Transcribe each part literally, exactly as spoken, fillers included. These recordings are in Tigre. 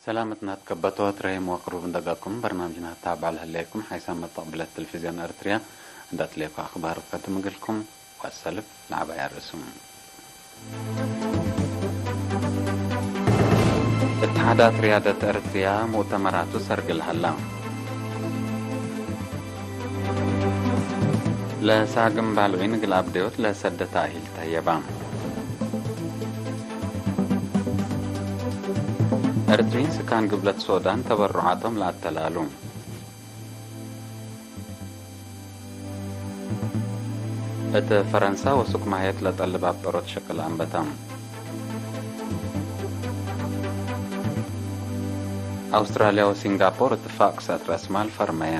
ሰላመትና ትከበቶ ትረሂም ወቅሩብ እንደጋኩም በርናምጅና ታብዕ ለህሌኩም ሓይሳም መተቅብለት ቴሌቪዝዮን ኤርትርያ እንደ አትሌኮ አክባር ከትም እግልኩም ወሰልፍ ለዐባይ አርእሱ። እትሓዳት ርያደት ኤርትርያ ሙእተመራቱ ሰርግል ሀላ። ለሳግም ባልዒን እግል አብደዮት ለሰደ ተእሂል ተህየባ። ኤርትሪን ስካን ግብለት ሶዳን ተበሩዓቶም ለአተላሉ። እት ፈረንሳ ወሱቅ ማህየት ለጠልብ አብጠሮት ሸቅል አንበታ። አውስትራልያ ወሲንጋፖር እትፋቅ ክሰት ረአስ ማል ፈርመየ።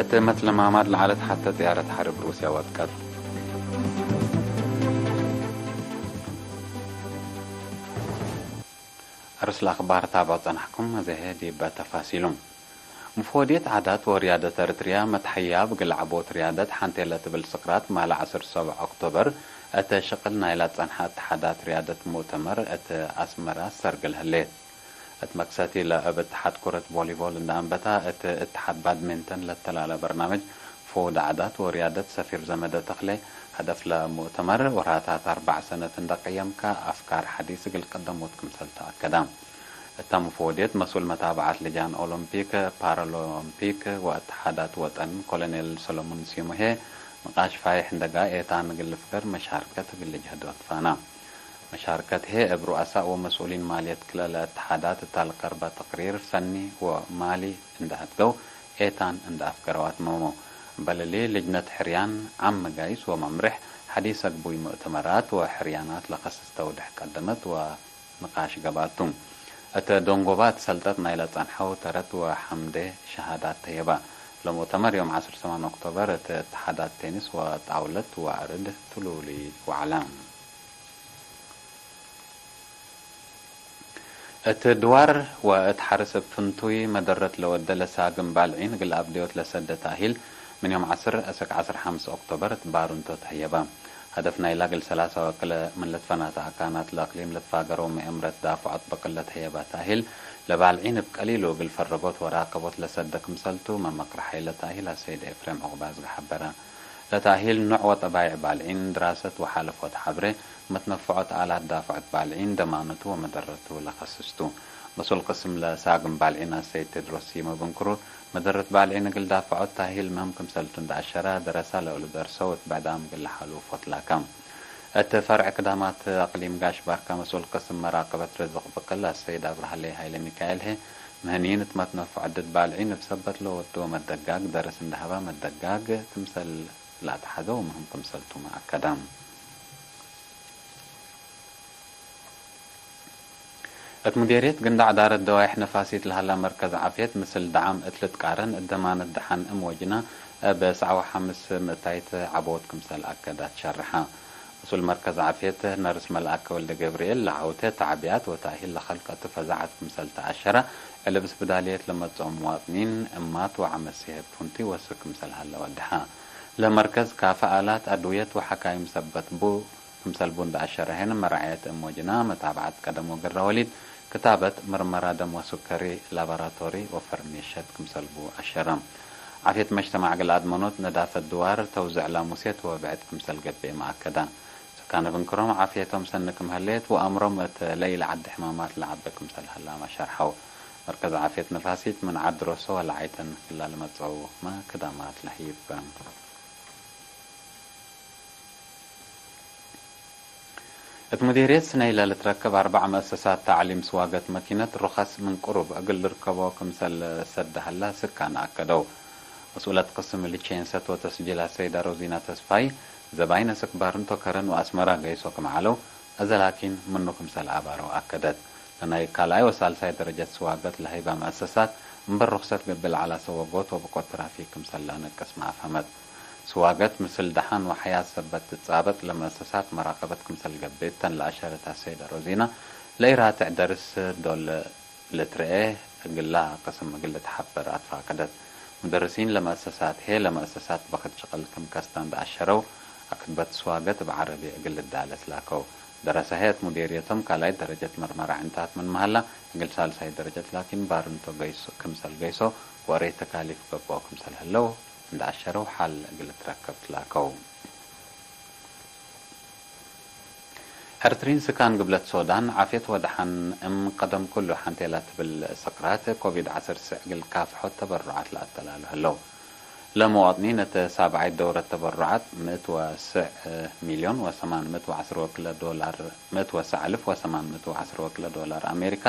እት መትለማማድ ለዐለት ሐቴ ጥያረት ሐርብ ሩስያ ወድቀት። አርእስ ለአክባር ታብዖ ጸናሕኩም፣ አዜ ህዬ ዲበ ተፋሲሉ። ሙፈወድየት ዓዳት ወርያደት ኤርትርያ መትሐያብ እግል ዐቦት ርያደት ሐንቴ ለትብል ስክራት ማለ ዐስር ሰብዕ ኦክቶበር እተ ሽቅል ናይላ ጸንሐ እትሓዳት ርያደት ሙእተመር እት አስመረ ሰርግል ህሌት። እት መክሰቲ ለእብ እትሓድ ኩረት ቮሊቦል እንደ አንበታ እት እትሓድ ባድሚንተን ለተላለ በርናምጅ ፈውድ ዓዳት ወርያደት ሰፊር ዘመደ ተክሌ፣ ሀደፍ ለሙእተመር ወራታት አርበዕ ሰነት እንደ ቀየምከ አፍካር ሐዲስ እግል ቀደሞት ክምሰል ተአከደ። እተ ሙፈወድየት መስኡል መታብዓት ልጃን ኦሎምፒክ፣ ፓራሎምፒክ ወእትሓዳት ወጠን ኮሎኔል ሰሎሞን ሲሙሄ፣ ንቃሽ ፋይሕ እንደጋ ኤታን እግል ልፍገር መሻርከት እግል ልጅህዶ ትፋና። መሻርከት ህዬ እብ ሩአሳእ ወመስኡሊን ማልየት ክለ ለእትሓዳት እተ ለቀርበ ተቅሪር ሰኒ ወማሊ እንደ ሀድገው ኤታን እንደ አፍገረው አትመመው። እምበል እሊ ልጅነት ሕርያን ዓም ጋይስ ወመምርሕ ሐዲስ አግቡይ ሙእተመራት ወሕርያናት ለከስስ ተውድሕ ቀደመት ወንቃሽ ገብአቱ። እተ ደንጎባት ሰልጠት ናይለ ጸንሐው ተረት ወሐምዴ ሸሃዳት ተህየባ። ለሙእተመር ዮም ዐስር ሰማን ኦክቶበር እት እትሓዳት ቴኒስ ወጣውለት ወአርድ ትሉሊ ወዐለ። እት ድዋር ወእት ሐርስ እብ ፍንቱይ መደረት ለወደ ለሳግም ባልዒን እግል አብደዮት ለሰደ ተእሂል፣ ምን ዮም ዐስር እስክ ዐስር ሐምስ ኦክቶበር እት ባሩንቶ ተህየበ። ሀደፍ ናይላ እግል ሰላሳ ወክለ ምን ልትፈናተ አካናት ለእቅሊም ልትፋገረው መኤምረት ዳፍዖት በቅል ለተህየበ ተእሂል፣ ለባልዒን እብ ቀሊሉ እግል ፈረጎት ወራከቦት ለሰደ ክምሰልቱ መመክር ሐይለ ተእሂል አሰይድ ኤፍሬም ዑቅባዝገ ሐበረ። ለተእሂል ኖዕ ወጠባይዕ ባልዒን ድራሰት ወሓለፎት ሐብሬ፣ መትነፍዖት አላት ዳፍዖት ባልዒን ደማነቱ ወመደረቱ ለከስስቱ። መስኡል ቅስም ለሳግም ባልዒን አሰይድ ቴድሮስ ሲመ እብ እንክሩ፣ መደረት ባልዒን እግል ዳፍዖት ተእሂል ምህም ክምሰልቱ እንደ አሸረ፣ ደረሳ ለእሉ ደርሰው እት ብዕዳም እግል ለሓሉ ፎትላከ። እት ፈርዕ ክዳማት አቅሊም ጋሽ ባርካ መስኡል ቅስም መራቀበት ርዝቅ ብቅል አሰይድ አብርሃሌ ሀይለ ሚካኤል ህዬ፣ ምህንይን እት መትነፍዖ ድድ ባልዒን እብ ሰበት ለወድዎ መደጋግ ደርስ እንደ ሀበ መደጋግ ክምሰል ለአትሐዘው ምህም ክምሰልቱመ አከደ። እት ሙዴርየት ግንዳዕ ዳረት ደዋይሕ ነፋሲት ለሀላ መርከዝ ዓፍየት ምስል ደዓም እት ልትቃረን እት ደማነት ደሐን እም ወጅና እብ ሰዕ ወሐምስ ምእታይት ዐቦት ክምሰል አከዳት ሸርሐ። መስኡል መርከዝ ዓፍየት ነርስ መልአከ ወልደገብርኤል ለዐውቴ ተዕቢያት ወተእሂል ለከልቀቱ ፈዛዐት ክምሰል ተአሸረ፣ እብ ስብዳልየት ለመጽኦ ምዋጥኒን እማት ወዐመሴ ፍንቱይ ወስክ ክምሰል ሀለ ወደሐ። ለመርከዝ ካፈ አላት አድውየት ወሐካይም ሰበት ቡ ክምሰል ቡ እንደ አሸረሄን፣ መራዕየት እም ወጅና፣ መታብዐት ቀደም ወግረ ወሊድ፣ ክታበት፣ ምርመራ ደም ወሱከሪ፣ ላቦራቶሪ ወፈርሜሸት ክምሰል ቡ አሸረ። ዓፍየት መጅተማዕ እግል አድመኖት ነዳፈት ድዋር፣ ተውዝዕ ላሙሴት ወብዕድ ክምሰል ገብኤ መአከደ። ስካን እብ እንክሮም ዓፍየቶም ሰኒ ክም ህሌት ወአምሮም እት ለኢለዐዴ ሕማማት ለዐቤ ክምሰል ሀላመ ሸርሐው። መርከዝ ዓፍየት ነፋሲት ምን ዐድ ሮሶ ወለዓይተን ክላ ለመጽአውመ ክዳማት ለህይብ። እት ሙዲርየት ስነይ ለልትረከብ አርበዕ መአሰሳት ተዕሊም ስዋገት መኪነት ሩኸስ ምን ቅሩብ እግል ልርከቦ ክምሰል ሰደ ሀላ ስካን አከደው። መስኡለት ቅስም ሊቼንሰት ወተስጂላት ሰይዳ ሮዚና ተስፋይ፣ ዘባይነ ስክ ባርንቶ ከረን ወአስመራ ገይሶ ክም ዐለው፣ እዘ ላኪን ምኑ ክምሰል አባረው አከደት። ለናይ ካልኣይ ወሳልሳይ ደረጀት ስዋገት ለሀይባ መአሰሳት፣ እምበል ሩክሰት ገብእ ለዐላ ሰወጎት ወብቆት ትራፊክ ክምሰል ለአነቅስ መአፍሀመት። ስዋገት ምስል ደሐን ወሐያት ሰበት ትጻበጥ ለመአሰሳት መራቀበት ክምሰል ገብእ ተን ለአሸረት አሰይደ ሮዚና፣ ለኢራትዕ ደርስ ዶል ልትረኤ እግላ ቅስም እግል ልትሐበር አትፋቀደት። ሙደርሲን ለመአሰሳት ህዬ ለመአሰሳት በክት ሽቅል ክም ከስተ እንደ አሸረው፣ አክትበት ስዋገት እብ ዐረቢ እግል ልዳለት ላከው። ደረሰ ህይ እት ሙዴርየቶም ካልኣይት ደረጀት መርመራ ዕንታት ምን መሀላ፣ እግል ሳልሳይት ደረጀት ላኪን ባርንቶ ገይሶ፣ ክምሰል ገይሶ ወእሬት ተካሊፍ ገብኦ ክምሰል ህለው እንደ አሸረው ሐል እግል ልትረከብ ትላከው። ኤርትሪን ስካን ግብለት ሶዳን፣ ዓፍየት ወደሐን እም ቀደም ኩሉ ሐንቴ ለትብል ሰክራት ኮቪድ ዐስር ስዕ እግል ካፍሖት ተበሩዓት ለአተላሉ ህለው። ለመዋጥኒን እት ሳብዓይት ደውረት ተበሩዓት ምእት ወስዕ ሚልዮን ወሰማን ምእት ወዐስር ወክለ ዶላር፣ ምእት ወሰዕ አልፍ ወሰማን ምእት ወዐስር ወክለ ዶላር አሜሪካ፣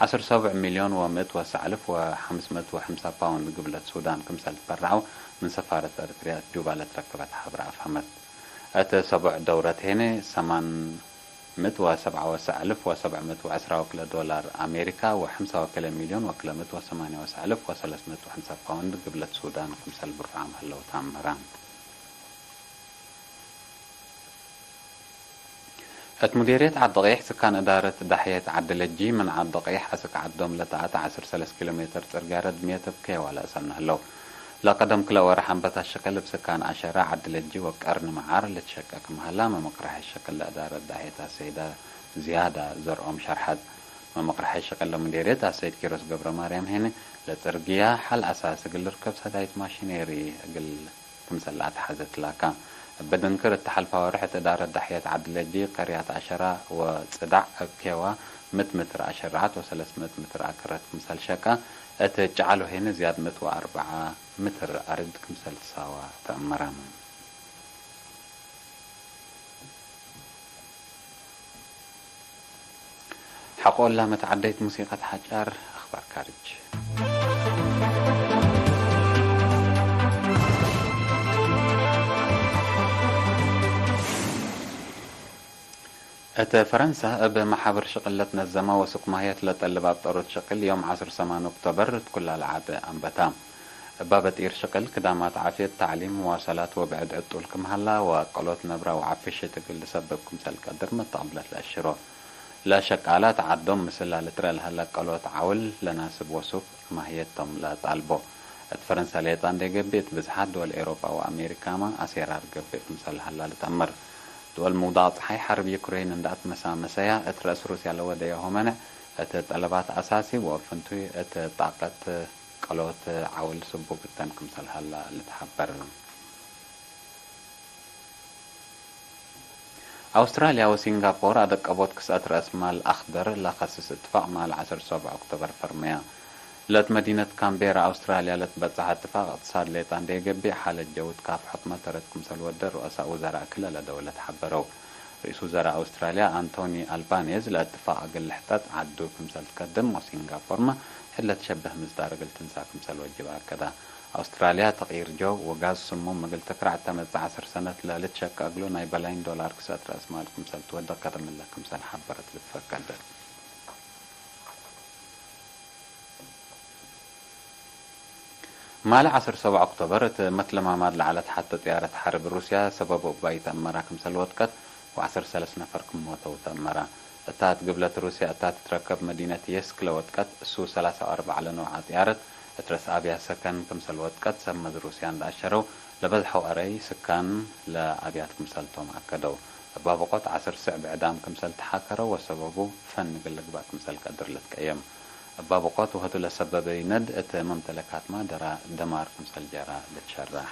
ዐስር ሰቡዕ ሚልዮን ወምእት ወሰዕ አልፍ ወሐምስ ምእት ወሐምሳ ፓውንድ ግብለት ሱዳን ክምሰል ትበረዐው ምን ሰፋረት ኤርትርያ እት ጁባ ለትረከበት ሐብረ አፍሀመት። እት ሰቡዕ ደውረት ሄነ ሰማን ምእት ወሰብዓ ወሰዕ አልፍ ወሰብዕ ምእት ወዐስራ ወክለ ዶላር አሜሪካ ወሐምሳ ወክለ ሚልዮን ወክለ ምእት ወሰማንያ ወሰዕ አልፍ ወሰለስ ምእት ወሐምሳ ፓውንድ ግብለት ሱዳን ክምሰል ብርዓም ህለው ተአመረ። እት ሙዴርየት ዐዲ ቀይሕ ስካን እዳረት ዳሕየት ዐዲ ለጂ ምን ዐዲ ቀይሕ አስክ ዐዶም ለተአተ ዐስር ሰለስ ኪሎ ሜትር ጽርግያ ረድምየት እብ ኬዋ ለአሰኑ ህለው። ለቀደም ክለ ወርሕ አንበታ ሸቅል እብ ስካን አሸረ ዐዲ ለጂ ወቀርኒ መዓር ልትሸቀ ክም ሀላ መመቅረሐ ሸቅል ለእዳረት ዳሕየት አሰይደ ዝያዳ ዘርኦም ሸርሐት። መመቅረሐ ሸቅል ለሙዴርየት አሰይድ ኪሮስ ገብረማርያም ሄነ፣ ለጽርግያ ሐል አሳሲ እግል ልርከብ ሰዳይት ማሽኔሪ እግል ክምሰል ለአትሐዘ ትላካ። እብ ድንክር እት ሐልፋ ወርሕ እት እዳረት ዳሕየት ዐዲ ለጂ ቀርያት አሸራ ወጽዳዕ እብ ኬዋ ምእት ምትር አሸረዐት ወሰለስ ምእት ምትር አከረት ክምሰል ሸቀ፣ እት ጨዐሎ ሄነ ዝያድ ምእት ወአርበዓ ምትር አርድ ክምሰል ትሳዋ ተአመረ። ሐቆ እላ መትዓደይት ሙሲቀት ሐጫር አኽባር ካርጅ። እት ፈረንሳ፣ እብ መሓብር ሽቅል ለትነዘመ ወሱክ ማህየት ለጠልብ አብጠሮት ሽቅል፣ ዮም ዐስር ሰማን ኦክቶበር እት ኩላ ለዐድ አንበታ። እብ ባበጢር ሽቅል፣ ክዳማት ዓፍየት፣ ተዕሊም፣ መዋሰላት ወብዕድ ዕጡል ክም ሀላ፣ ወአቀሎት ነብረ ወዓፍሽት እግል ልሰብብ ክምሰል ቀድር መተቀብለት ለአሽሮ። ለሸቃላት ዐዶም ምስላ ልትረአ ለሀለ አቀሎት ዐውል ለናስብ ወሱክ ማህየት ቶም ለአጣልቦ። እት ፈረንሳ ሌጣ እንዴ ገብእ፣ እት ብዝሓት ድወል ኤውሮጳ ወአሜሪካመ አሴራር ገብእ ክምሰል ሀላ ልትአመር። ድወል ምውዳቅ ጸሓይ ሐርብ ዩክሬን እንደ አትመሳመሰያ፣ እት ረአስ ሩስያ ለወደየ ሆመነ፣ እት ጠለባት አሳሲ ወእብ ፍንቱይ እት ጣቀት ቀሎት ዐውል ስቡብ እተን ክምሰል ሀላ ልትሐበር። አውስትራልያ ወሲንጋፖር አደቀቦት ክስአት ረአስ ማል አክደር ለከስስ እትፋቅ ማል ዐስር ሰብዓ ኦክቶበር ፈርመያ። ለእት መዲነት ካምቤራ አውስትራልያ ለትበጽሐ እትፋቅ እቅትሳድ ሌጣ እንዴ ገብእ፣ ሓለት ጀው እት ካፍሖት መተረት ክምሰል ወደ ሩአሳእ ውዘራእ ክለ ለደውለት ሐበረው። ርኢስ ውዘራእ አውስትራልያ አንቶኒ አልባኔዝ ለእትፋቅ እግል ልሕጠጥ ዐዱ ክምሰል ትከድም ወሲንጋፖርመ ሕድ ለትሸበህ ምስዳር እግል ትንሳእ ክምሰል ወጅብ አከደ። አውስትራልያ ተቅይር ጀው ወጋዝ ስሙም እግል ትክራዕ እተ መጽእ ዐስር ሰነት ለልትሸቀ እግሉ ናይ በላይን ዶላር ክስአት ረአስ ማል ክምሰል ትወደቅ ቀደም እለ ክምሰል ሐበረት ልትፈቀድ። ማለ ዐስር ሰብዓ ኦክቶበር እት መትለማማድ ለዐለት ሐቴ ጥያረት ሐርብ ሩስያ ሰበቡ እባ ኢተአመራ ክምሰል ወድቀት ወዐስር ሰለስ ነፈር ክም ሞተው ተአመረ። እታ እት ግብለት ሩስያ እታ ትትረከብ መዲነት የስክ ለወድቀት ሱ ሰላሳ ወአርበዕ ለነውዐ ጥያረት እት ረአስ አብያት ሰከን ክምሰል ወድቀት ሰመዝ ሩስያ እንደ አሸረው፣ ለበዝሐው አረይ ስካን ለአብያት ክምሰል ቶም አከደው። እባ ብቆት ዐስር ስዕ ብዕዳም ክምሰል ተሓከረው ወሰበቡ ፈን እግል ልግባእ ክምሰል ቀድር ልትቀየም። እባ ብቆት ወህቱ ለሰበበዩ ነድ እት መምተለካትመ ደራ-፣ ደማር ክምሰል ጀራ ልትሸረሕ።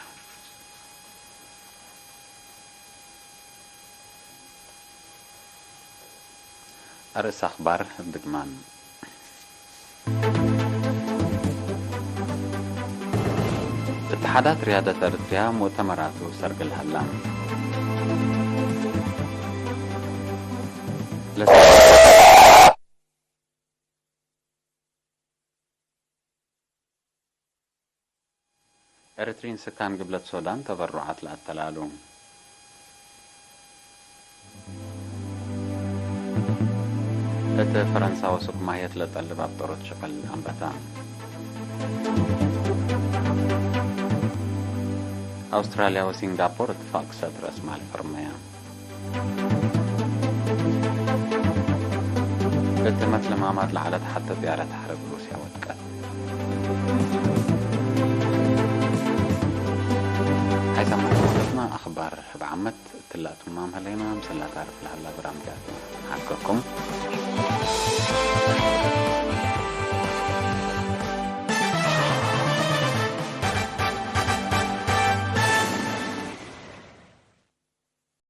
አርእስ አክባር እብ ድግማን። እትሓዳት ርያደት ኤረትርያ ሙእተመራቱ ሰርግል ሀላ። ኤረትሪን ስካን ግብለት ሶዳን ተበሩዓት ለአተላሉ። እት ፈረንሳ ወሱክ ማህየት ለጠልብ አብጠሮት ሽቅል አንበታ። አውስትራልያ ወሲንጋፖር እትፋቅ ክሰት ረአስ ማል ፈርመያ። እት መትለማማድ ለዐለት ሐቴ ጥያረት ሐርብ ሩስያ ወድቀት። ሐይሰ መሐመድና አኽባር እብ ዓመት እት ላቱ ማም ሀሌና፣ ምስል ለአቃርብ ለሀላ በራምጃት ሐልቀኩም።